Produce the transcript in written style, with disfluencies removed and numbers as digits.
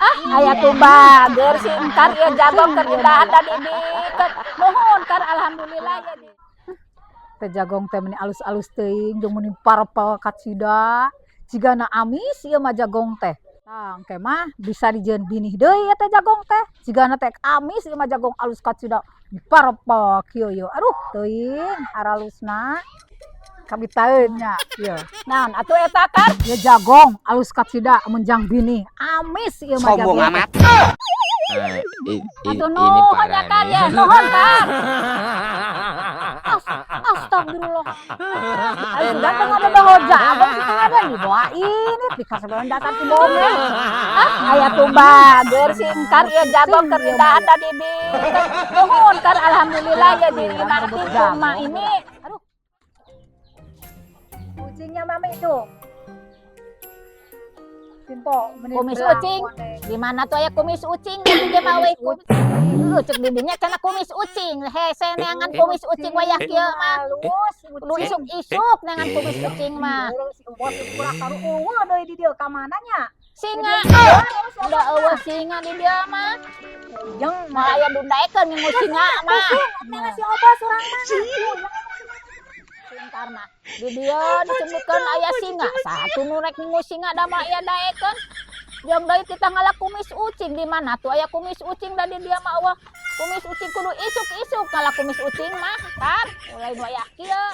Ah, aya tuh bager singkar ieu jagong keur didahar da dibikeun. Nuhun, Kar, alhamdulillah ya. Teh jagong teh meni alus-alus teuing jeung meni parpel kacida. Jigana amis ieu mah jagong teh. Tah, engke mah bisa dijieun binih deui ieu teh jagong teh. Jigana teh amis ieu mah jagong alus kacida. Parpel kieu ieu. Aduh, teuing aralusna. Kabitaeun nya ieu. Naon atuh eta, Kar? Ieu jagong alus kacida mun jang binih. Amis ieu mah Sombong jagong. amat. Eh, Atuh ini nuhun parah ya, Kar, nih. Ya. Nuhun, Kar. Astagfirullah. Ayo sudah tengah ada bawa jagong sih tengah ada dibawa ini dikasih dasar si bome. Ah, aya tuh bager singkar ieu jagong keur didahar da dibikeun. Nuhun, Kar, alhamdulillah ya dinikmatin rumah ini. Aduh. Kucingnya mami itu. Simpo, meni Kumis belang ucing. koneng. Di mana tuh aya kumis ucing di dieu mah we kumis. Heuh, cek didinya cenah kumis ucing. Hese neangan kumis ucing wayah kieu mah. Halus, Kudu isuk-isuk neangan kumis ucing mah. Si bos kurang taruh eueuh deui di dieu ka mana nya? Singa. Udah eueuh singa di dieu mah. Jeung Malah aya dundaekeun ngingu singa mah. ngasih obat urang mah. Singkar mah. Di dieu disebutkeun aya singa. Satu nu rek ngingu singa da mah aya daekeun. Jeung deui kita ngala kumis ucing, di mana tuh aya kumis ucing da di dieu mah eueuh. Kumis ucing kudu isuk-isuk ngala kumis ucing mah, kan? Mulai nu aya kieu.